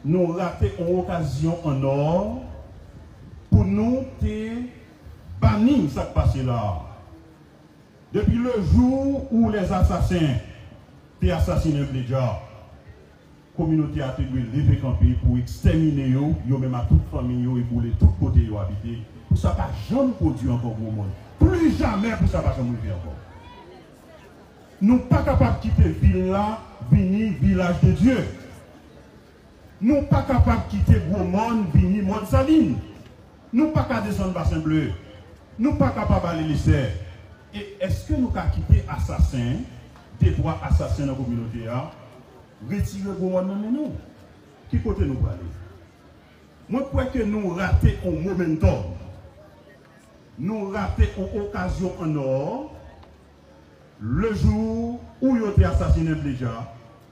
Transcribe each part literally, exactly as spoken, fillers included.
Nou rate yon okazyon an or pou nou te bani sa k pase la a. Depi le jou où les assassins te asasinen Bledja, kominote a te dwe leve kanpe pou ekstèmine yo, yo menm ak tout fanmi yo, e boule tout kote yo abite, pou sa pa janm pwodui ankò Gwo Mòn. Pli jamè pou sa pa janm rive ankò. Nou pa kapab kite vil la vini Vilaj de Dye. Nou pa kapab kite Gwo Mòn vini Mòn Salin. Nou pa ka desann Basen Ble. Nou pa kapab ale Lesè. E èske nou ka kite asasen, de twa asasen nan kominote a, retire Gwo Mòn nan men nou? Ki kote nou prale? Mwen kwè ke nou rate yon momentum. Nou rate yon okazyon an or. Le jou où yo te asasinen Bledja,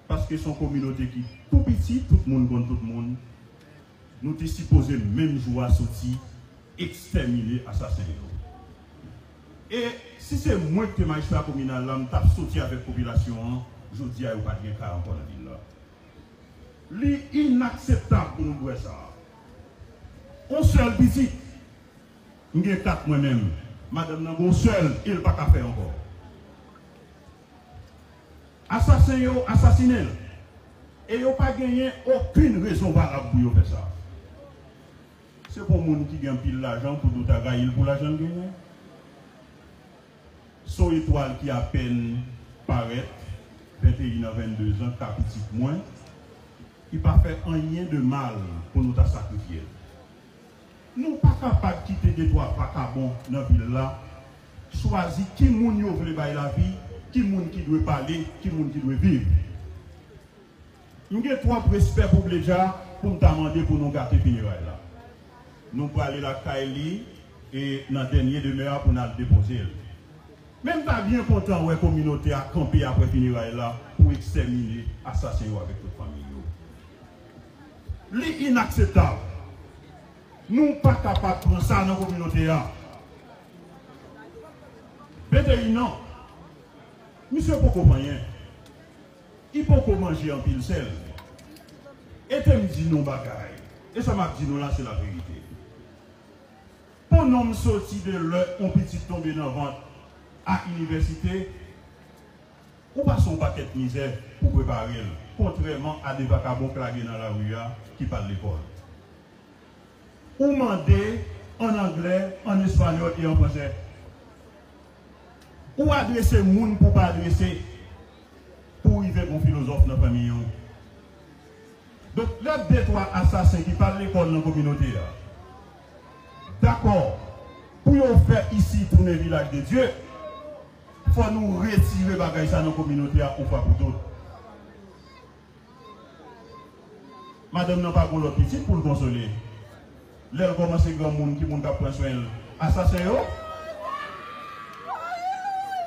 paske se yon kominote ki tou piti, tout moun konn tout moun, nou te sipoze menm jou a soti ekstèmine asasen yo. E si se mwen ki te majistra kominal la, m t ap soti avèk popilasyon an, jodi a yo pa t gen kay ankò nan vil la. Li inakseptab pou nou t wè sa. Yon sèl pitit, m gen kat mwen menm. Madanm nan gen yon sèl e l pa ka fè ankò. Asasen yo asasinen l. E yo pa genyen okenn rezon valab pou yo fè sa. Se pou moun ki gen anpil lajan pou nou ta rayi l pou lajan l genyen. Se yon etwal ki apèn parèt, venteyen an, vennde zan, ka pitit mwen, ki pa fè anyen de mal pou nou ta sakrifye l. Nou pa kapab kite de twa vakabon nan vil la chwazi ki moun yo vle bay lavi, ki moun ki dwe pale, ki moun ki dwe viv. M gen twòp respè pou Bledja pou m ta mande pou nou gate fineray la. Nou prale lakay li e nan dènye demè a pou n al depoze l. Men m ta byen kontan wè kominote a kanpe apre fineray la pou ekstèmine asasen yo avèk tout fanmi yo. Li inakseptab. Nou pa kapab pran sa nan kominote a. Venteyen an, misye poko manyen. Li poko manje anpil sèl. Ete m di nou yon bagay. E sa m ap di nou la, se laverite. Pou nonm soti de lè yon pitit tonbe nan vant a inivèsite, ou pase yon pakèt mizè pou prepare l, kontrèman a de vakabon k lage nan lari a ki pa al lekòl. Ou mande ann anglè, ann espanyòl e an fransè. Ou adrese moun pou w pa adrese, pou w rive gon filozòf nan fanmi w. Donk, lè de twa asasen ki pa al lekòl nan kominote a dakò pou yo fè isit tounen Vilaj de Dye, fò nou retire bagay sa nan kominote a yon fwa pou tout. Madanm nan pa gon lòt pitit pou l konsole. Lè l kòmanse granmoun, ki moun k ap pran swen l? Asasen yo?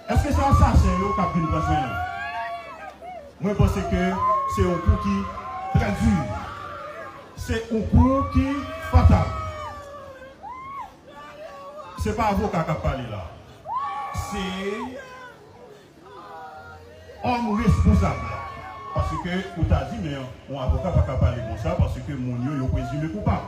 Èske se asasen yo k ap vin pran swen l? Mwen panse ke se yon kou ki trè di. Se yon kou ki fatal. Se pa avoka k ap pale la. Se òm responsab la. Paske ou ta di, men yon avoka pa ka pale konsa, paske moun yo, yo prezime koupab.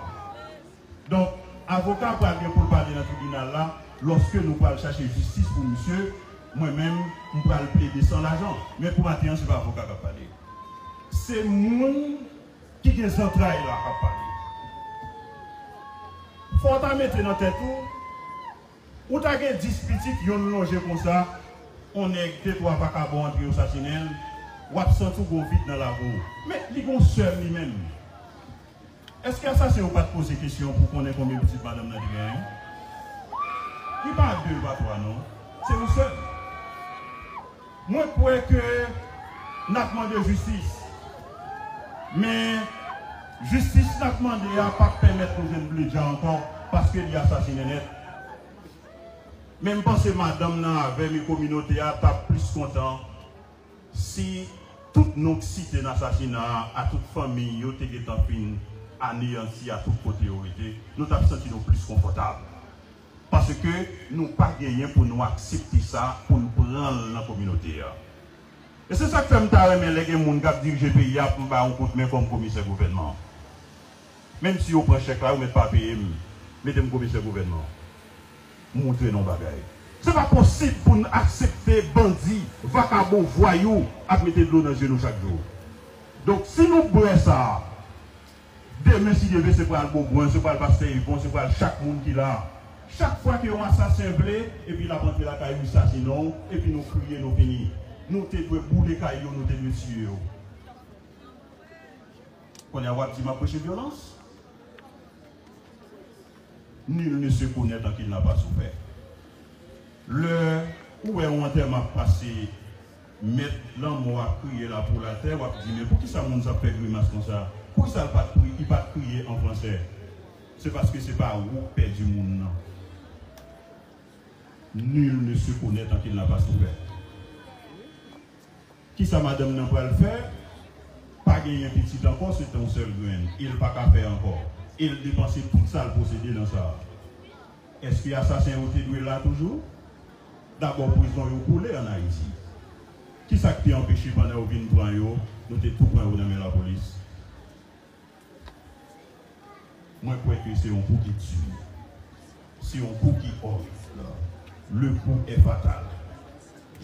Donk, avoka pral gen pou l pale nan tribinal la, lòske nou pral chache jistis pou misye, mwen menm, m pral plede san lajan. Men pou maten an, se pa avoka k ap pale. Se moun ki gen zantray la k ap pale. Fò w ta mete nan tèt ou, ou ta gen dis pitit, yonn lonje konsa, yon nèg, de twa vakabon antre yo sasinen l, w ap santi w gon vid nan lavi w. Men, li gon sè l li menm. Èske asasen yo pa t poze kesyon pou konnen konbyen pitit madanm nan te genyen? Li pa de, li pa twa, non. Se yon sèl. Mwen kwè ke n ap mande jistis. Men, jistis n ap mande a p ap pèmèt nou jwenn Bledja ankò, paske li asasinen nèt. Men m panse madanm nan avè m e kominote a t ap plis kontan si tout non k site nan asasina a, a tout fanmi yo te gentan fin aneyanti a tout kote yo rete, nou t ap santi nou plis konfòtab. Paske nou pa genyen pou nou aksepte sa, pou n pran l nan kominote a. E se sa k fè m ta renmen lè gen moun k ap dirije peyi a pou m ba yon kout men kòm komisè gouvènman. Menm si yo pran chèk la, yo mèt pa peye m, mete m komisè gouvènman. M montre nou bagay. Se pa posib pou n aksepte bandi, vakabon, vwayou ap mete dlo nan zye nou chak jou. Donk, si nou bwè sa, demen, si Dye vle, se pral Bobwen, se pral pastè Yvon, se pral chak moun ki la. Chak fwa ke yon asasen vle, epi l ap antre lakay ou, li sasinen w, epi nou kriye, nou fini. Nou te dwe boule kay yo, nou te dwe tiye yo. Kounye a w ap di m ap preche vyolans? Nul ne se connaît tant qu'il n'a pas souffert. Lè ou wè yon antèman ap pase, mèt lanmò ap kriye la pou latè, w ap di, men poukisa moun sa ap fè grimas konsa? Poukisa l pa t pri, li pa t kriye an fransè? Se paske se pa ou k pèdi moun nan. Nul ne se connaît tant qu'il n'a pas souffert. Kisa madanm nan pral fè? Pa genyen pitit ankò, se te yon sèl grenn. E l pa ka fè ankò. E l depanse tout sa l posede nan sa. Èske asasen yo te dwe la toujou? Dabò, prizon yo koule ann Ayiti. Kisa k te anpeche pandan yo vin pran yo, nou te tou pran yo nan men lapolis? Mwen kwè ke se yon kou ki di, se yon kou ki orib. Le coup est fatal.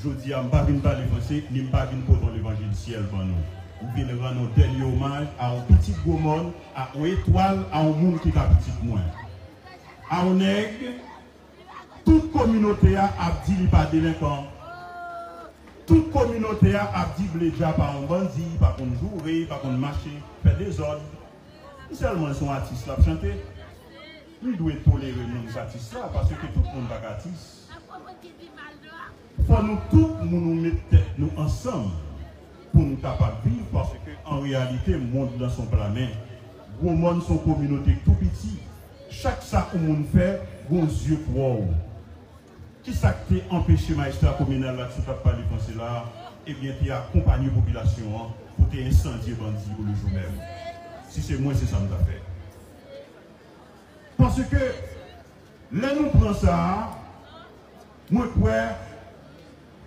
Jodi a, m pa vin pale franse, ni m pa vin pote yon levanjil syèl ban nou. M vin rann yon dènye omaj a yon pitit Gwomòn, a yon etwal, a yon moun ki ka pitit mwen. A yon nèg, tout kominote a ap di li pa delenkan. Tout kominote a ap di Bledja pa yon bandi, pa konn joure, pa konn mache, fè dezòd. Sèlman se yon atis l ap chante. M dwe tolere moun k atis la, paske tout moun pa ka atis. Fò nou tout moun nou met tèt nou ansanm pou n kapab viv, paske an reyalite, mond lan se yon pla men. Gwomòn se yon kominote k tou piti. Chak sa yon moun fè, gon zye k wè w. Kisa k te anpeche majistra kominal la ki sot ap pale franse la, ebyen, te akonpanye popilasyon an pou te ensandye bandi yo le jou menm? Si se mwen, se sa m ta fè. Paske, lè nou pran sa a, mwen kwè,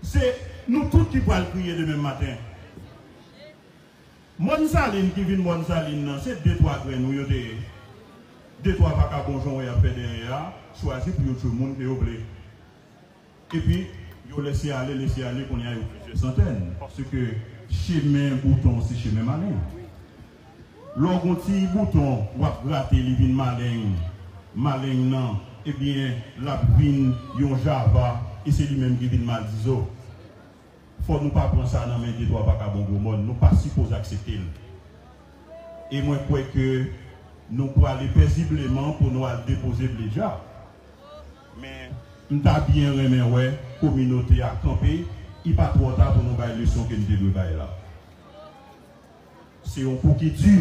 se nou tout ki pral kriye demen maten. Mòn Salin ki vin Mòn Salin nan, se de twa grenn wi yo te ye. De twa vakabon jan w wè y ap fè dèyè a, chwazi pou yo tchwe moun ke yo vle. Epi, yo lese ale, lese ale, kounye a yo plizyè santèn. Paske chemen bouton se chemen malen. Lè w gon ti bouton, w ap grate, li vin maleng. Maleng nan, ebyen, l ap vin yon java, e se li menm ki vin maldizo. Fò nou pa pran sa nan men de twa vakabon Gwomòn, nou pa sipoze aksepte l. E mwen kwè ke nou prale pezibleman pou nou al depoze Bledja. Men, m ta byen renmen wè kominote a kanpe, li pa twò ta pou nou bay leson ke n te dwe bay la. Se yon kou ki di,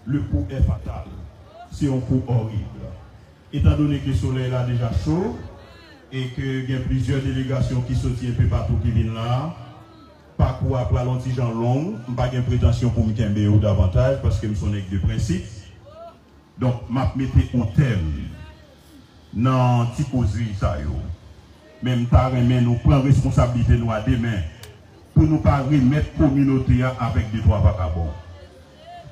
le coup est fatal. Se yon kou orib. Etandone ke solèy la deja cho e ke gen plizyè delegasyon ki soti enpe patou ki vin la, pakou a pral yon ti jan long, m pa gen pretansyon pou m kenbe yo davantaj paske m se yon nèg de prensip. Donk, m ap mete yon tèm nan ti kozri sa yo. Men m ta renmen nou pran responsablite nou a de men pou nou pa remèt kominote a avèk de twa vakabon.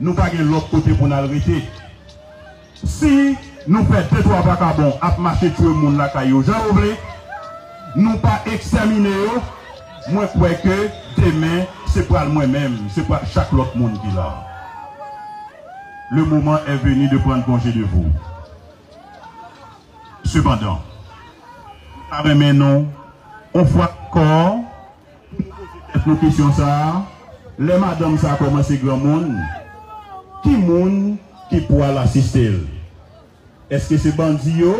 Nou pa gen lòt kote pou n al rete. Si nou fè de twa vakabon ap mache tchwe moun lakay yo jan yo vle, nou pa ekstèmine yo, mwen kwè ke demen se pral mwen menm, se pral chak lòt moun ki la. Le moment est venu de prendre congé de vous. Sepandan, m ta renmen nou, yon fwa ankò, pou nou poze tèt nou kesyon sa a, lè madanm sa a kòmanse granmoun, ki moun ki pral asiste l? Èske se bandi yo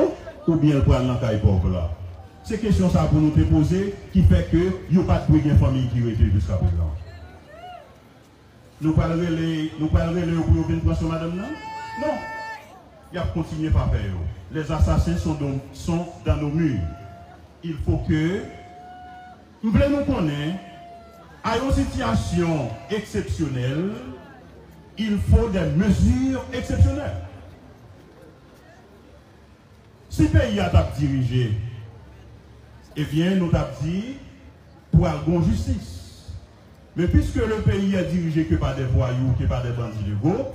oubyen l pral nan kay pòv la? Se kesyon sa a pou nou te poze ki fè ke yo pa t dwe gen fanmi ki rete jiskaprezan. Nou pral rele, nou pral rele yo pou yo vin pran swen madanm nan? Non. Y ap kontinye pa fè yo. Les assassins sont dans, sont dans nos murs. Il faut que, m vle nou konnen, a yon sitiyasyon eksepsyonèl, il faut des mesures exceptionnelles. Si peyi a t ap dirije, ebyen, nou t ap di, pral gon jistis. Men puisque le pays est dirigé que par des voyous, que par des bandits légaux,